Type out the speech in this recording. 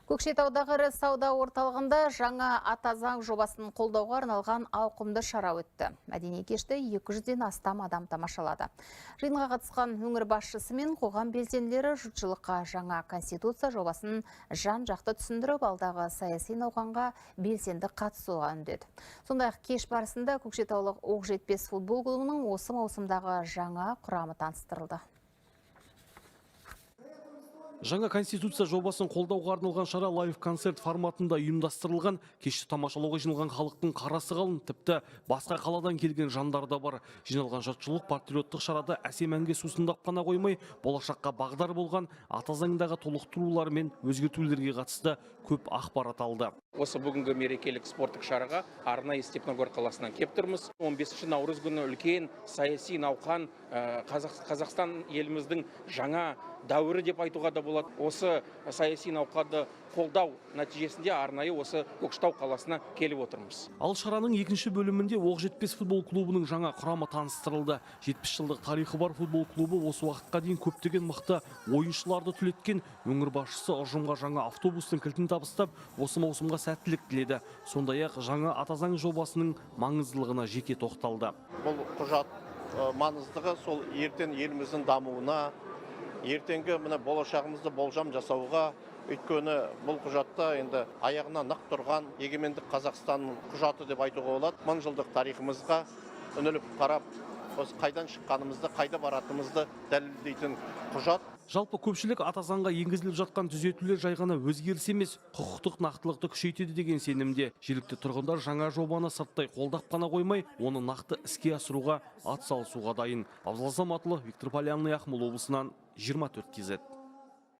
Көкшетаудағы ірі сауда орталығында жаңа Ата заң жобасын қолдауға арналған ауқымды шара өтті. Мәдени кешті 200-ден астам адам тамашалады. Жиынға қатысқан өңір басшысы мен қоғам белсенділері жұртшылыққа жаңа конституция жобасын жан-жақты түсіндіріп, алдағы саяси науқанға белсенді қатысуға үндеді. Сондай-ақ кеш барысында көкшетаулық Оқжетпес футбол клубының осы маусымдағы жаңа құрамы таныстырылды. Жаңа конституция жобасын қолдауға арналған шара лайв концерт форматында ұйымдастырылған. Кешті тамашалауға жиналған халықтың қарасы қалың, тіпті басқа қаладан келген жандар да бар. Жиналған жұртшылық патриоттық шарада әсем әнге сусындап қана қоймай, болашаққа бағдар болған Ата заңдағы толықтырулар мен өзгертулерге қатысты көп ақпарат алды. Осы бүгінгі мерекелік спорттық шараға арнайы Степногор қаласынан кеп тұрмыз. 15 наурыз күні үлкен саяси науқан, Қазақстан еліміздің жаңа дәуірі деп айтуға да болады. Осы саяси науқанды қолдау нәтижесінде арнайы осы Көкшетау қаласына келіп отырмыз. Ал шараның екінші бөлімінде Оқжетпес футбол клубының жаңа құрамы таныстырылды. 70 жылдық тарихы бар футбол клубы осы уақытқа дейін көптеген мықты ойыншыларды түлеткен. Өңір басшысы ұжымға жаңа автобустың кілтін табыстап, осы маусымға сәттілік тіледі. Сондай-ақ жаңа Ата заң жобасының маңыздылығына жеке тоқталды. Бұл құжат маңыздығы сол ертең еліміздің дамуына, ертеңгі мына болашағымызды болжам жасауға, өйткені бұл құжатта енді аяғына нық тұрған егемендік Қазақстанның құжаты деп айтуға болады. Мың жылдық тарихымызға үңіліп қарап, осы қайдан шыққанымызды, қайда баратынымызды дәлелдейтін құжат. Жалпы, көпшілік Ата заңға енгізіліп жатқан түзетулер жай ғана өзгеріс емес, құқықтық нақтылықты күшейтеді деген сенімде. Жергілікті тұрғындар жаңа жобаны сырттай қолдап қана қоймай, оны нақты іске асыруға атсалысуға дайын. Абзал Саматұлы, Виктор Полянный, Ақмола облысынан, 24 KZ.